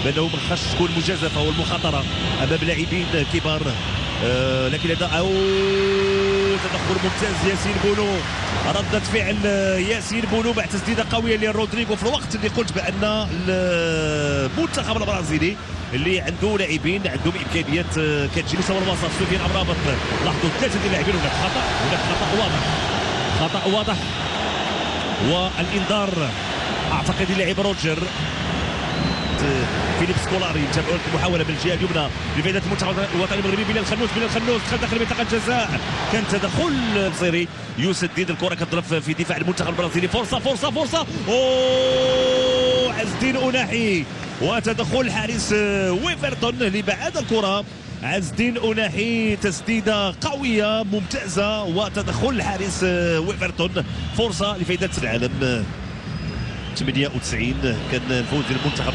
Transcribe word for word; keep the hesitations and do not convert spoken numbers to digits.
بأنه ما خصش تكون مجازفة والمخاطرة أمام لاعبين كبار. آه، لكن هذا، أو، تدخل ممتاز ياسين بونو. ردة فعل، آه، ياسين بونو بعد تسديدة قوية لرودريغو في الوقت اللي قلت بأن المنتخب البرازيلي اللي عنده لاعبين عندهم إمكانيات، آه، كتجي مستوى الوسط. سفيان أمرابط، لاحظوا ثلاثة ديال اللاعبين، هناك خطأ، هناك خطأ واضح، خطأ واضح. والإنذار أعتقد للاعب روجر فيليب سكولاري. تابعوا المحاولة بالجهة اليمنى لفائدة المنتخب الوطني المغربي. بلال خنوس، بلال خنوس دخل داخل منطقة الجزاء، كان تدخل مصيري. يسدد الكرة كتضرب في دفاع المنتخب البرازيلي. فرصة، فرصة، فرصة. أوه، عز الدين أناحي وتدخل حارس، آه، ويفرتون اللي بعد الكرة. عز الدين أناحي، تسديدة قوية ممتازة وتدخل حارس، آه، ويفرتون. فرصة لفائدة العالم. ثمانية وتسعين كان الفوز للمنتخب.